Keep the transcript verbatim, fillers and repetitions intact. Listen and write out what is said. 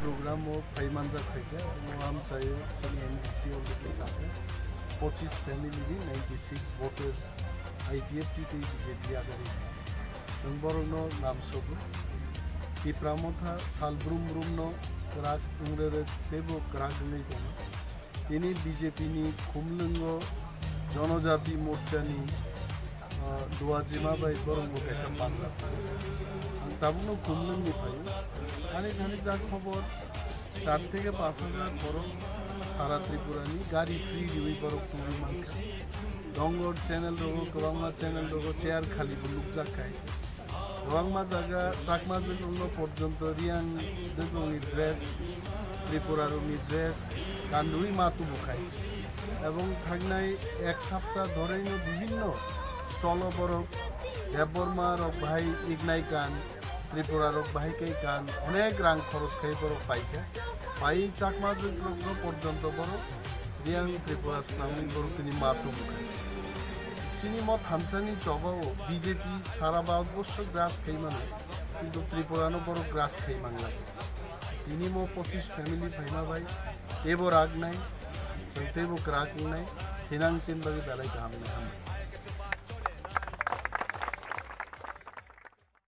Program o phai manjak phaikha, omo amchaio chini M D C already sakha, pochis family ni ninety six voters I P F T tei B J P agari. Chwng borokno namsogo. Tipra Motha sal brum brum no kwrak wngre rwk teibo kwrak wngwi tongo. Tini B J P ni Khumlwngo Jonojati Morcha ni, ah, Duajima bai borok bo kaisa panda. Ang tabukno Khumlwng ni phaio. Ani thani jak khobor char theke panch hajar borok sara Tripura ni gari free riwi borok tubui mankha. Dongor channel rogo, kwbangma channel rogo chair khali bo nukjak khai. Kwbangma jaga Chakma jwkrokno porjonto Riyang jwkrokni dress, Tripura rokni dress kanwi ma tubu khai. Ebong thangnai ek sapta dhorino bibhinno stolo borok Debbarma rok bahai ignai kan, Tripura rok bahai kai kan, onek rang khoros khai borok paikha. Pai Chakma jwkrokno porjonto borok Riyang Tripura swnamwi borok tini ma tubu khai. Chini mo thamsani chobao B J P sara Bharatborsho graj khai mano, kintu Tripura no borok graj khai mangla. Tini mo pochis family phaima bai teibo rak nai, chwng teibo kwrak wngnai, thinang chin bagwi belai kaham nai hambai.